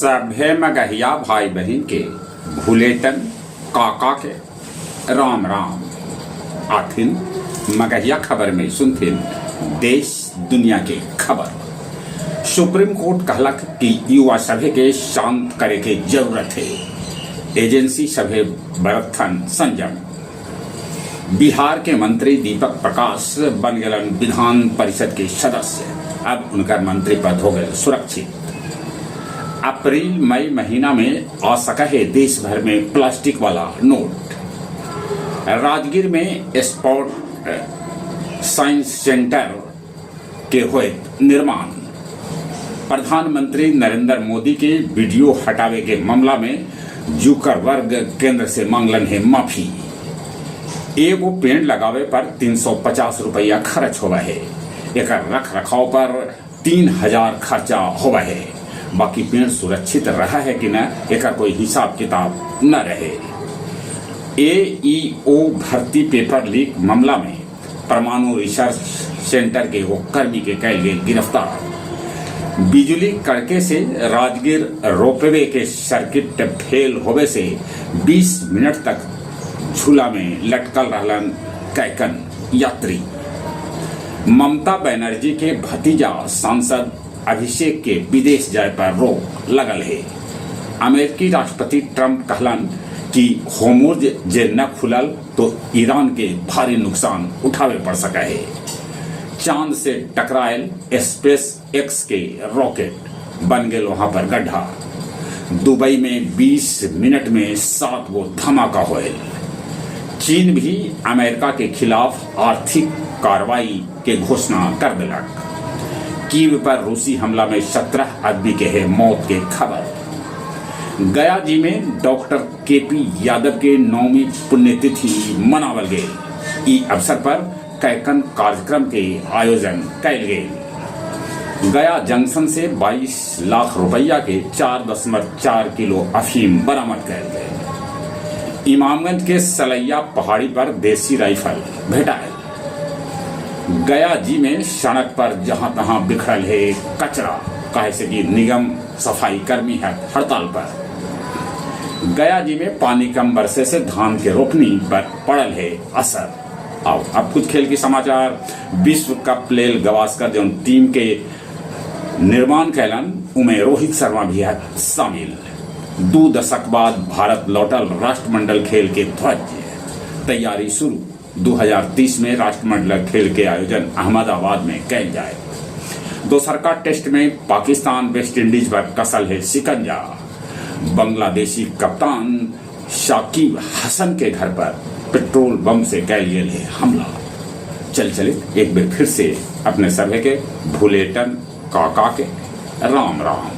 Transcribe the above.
सभे मगहिया भाई बहिन के भुलेटन काका के राम राम। आथिन मगहिया खबर में सुनथिन देश दुनिया के खबर। सुप्रीम कोर्ट कहलक कि युवा सभे के शांत करे के जरूरत है। एजेंसी सभे बरतथन संयम। बिहार के मंत्री दीपक प्रकाश बन गेलन विधान परिषद के सदस्य। अब उनकर मंत्री पद हो गए सुरक्षित। अप्रैल मई महीना में आ सका है देश भर में प्लास्टिक वाला नोट। राजगीर में स्पोर्ट साइंस सेंटर के होए निर्माण। प्रधानमंत्री नरेंद्र मोदी के वीडियो हटावे के मामला में जुकरबर्ग केंद्र से मांगलन है माफी। एगो पेड़ लगावे पर 350 रुपया खर्च होवा है। एकर रख रखाव पर 3000 खर्चा होवा है। बाकी पेड़ सुरक्षित रहा है कि न, एकर कोई हिसाब किताब न रहे। एईओ भर्ती पेपर लीक मामला में परमाणु रिसर्च सेंटर के एगो कर्मी के कैल गेल गिरफ्तार। बिजली कड़के से राजगीर रोपवे के सर्किट फेल होवे से 20 मिनट तक झूला में लटकल रहलन कैकन यात्री। ममता बनर्जी के भतीजा सांसद अभिषेक के विदेश जाए पर रोक लगल है। अमेरिकी राष्ट्रपति ट्रंप कहलन कि होर्मुज जे न खुलल तो ईरान के भारी नुकसान उठावे पड़ सका है। चांद से टकरायल स्पेस एक्स के रॉकेट बन गए वहां पर गड्ढा। दुबई में 20 मिनट में 7 गो धमाका होयल। चीन भी अमेरिका के खिलाफ आर्थिक कार्रवाई के घोषणा कर दिलक। कीव पर रूसी हमला में 17 आदमी के है मौत के खबर। गया जी में डॉक्टर केपी यादव के 9वीं पुण्यतिथि मनावल गए। ई अवसर पर कैकन कार्यक्रम के आयोजन कैल गेल। गया जंक्शन से 22 लाख रुपया के 4.4 किलो अफीम बरामद कैल गए। इमामगंज के सलैया पहाड़ी पर देसी राइफल भेटायल। गया जी में सड़क पर जहां तहां बिखरल है कचरा, काहे से कि निगम सफाई कर्मी है हड़ताल पर। गया जी में पानी कम बरसे से धान के रोपनी पर पड़ल है असर। आओ अब कुछ खेल के समाचार। विश्व कप लेल गवास्कर जो टीम के निर्माण कैलन, उमें रोहित शर्मा भी है शामिल। 2 दशक बाद भारत लौटल राष्ट्रमंडल खेल के ध्वज। तैयारी शुरू। 2030 में राष्ट्रमंडल खेल के आयोजन अहमदाबाद में कैल जाए। दोसरका टेस्ट में पाकिस्तान वेस्ट इंडीज पर कसल है शिकंजा। बांग्लादेशी कप्तान शाकिब हसन के घर पर पेट्रोल बम से कैल गेल है हमला। चल चले एक बार फिर से अपने सभे के भुलेटन काका के राम राम।